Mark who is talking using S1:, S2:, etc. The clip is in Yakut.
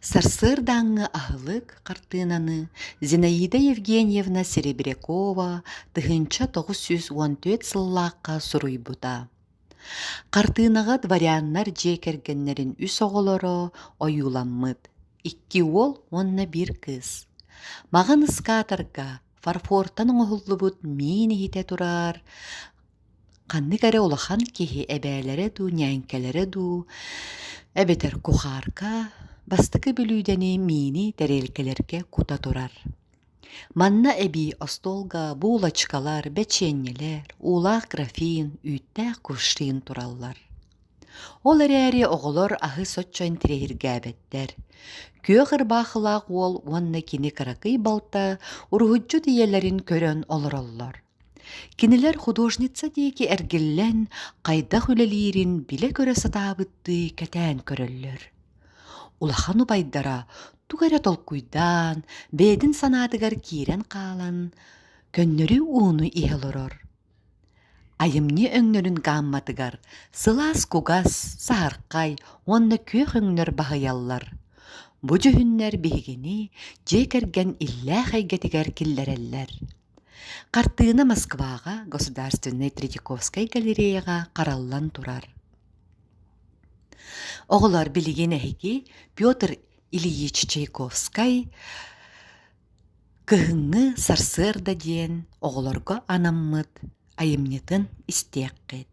S1: Сарсыардааҥҥы аһылык хартыынаны Зинаида Евгеньевна Серебрякова 1914 сыллаахха суруйбута. Хартыынаҕа дворяннар дьиэ кэргэннэрин үс оҕолоро ойууламмыт: икки уол уонна биир кыыс. Маҕан ыскаатарга фарфортан оҥоһуллубут миин иһитэ турар, Ханнык эрэ улахан киһи эбээлэрэ дуу, ньээҥкэлэрэ дуу, эбэтэр кухаарка бастакы бүлүүдэни миини тэриэлкэлэргэ кута турар. Манна эбии остуолга булочкалар, бэчиэнньэлэр, уулаах графин, үүттээх кувшин тураллар. Ол эрээри оҕолор аһы соччо интэриэһиргээбэттэр. Күөх ырбаахылаах уол уонна кини кыракый балта уруһуйдьут ийэлэрин көрөн олороллор. Кинилэр художница диэки эргиллэн, хайдах үлэлиирин билэ-көрө сатаабыттыы кэтээн көрөллөр. Улахан убайдара тугу эрэ толкуйдаан, бэйэтин санаатыгар киирэн хаалан, көннөрү ууну иһэ олорор. Айымньы өҥнөрүн гамматыгар сылаас кугас, саһархай уонна күөх өҥнөр баһыйаллар. Бу дьүһүннэр биһигини дьиэ кэргэн иллээх эйгэтигэр киллэрэллэр. Хартыына Москваҕа Государственнай Третьяковскай галереяҕа хараллан турар. Оҕолор билигин эһиги Петр Ильич Чайковскай «Кыһыҥҥы сарсыарда» диэн оҕолорго анаммыт айымньытын истиэххит.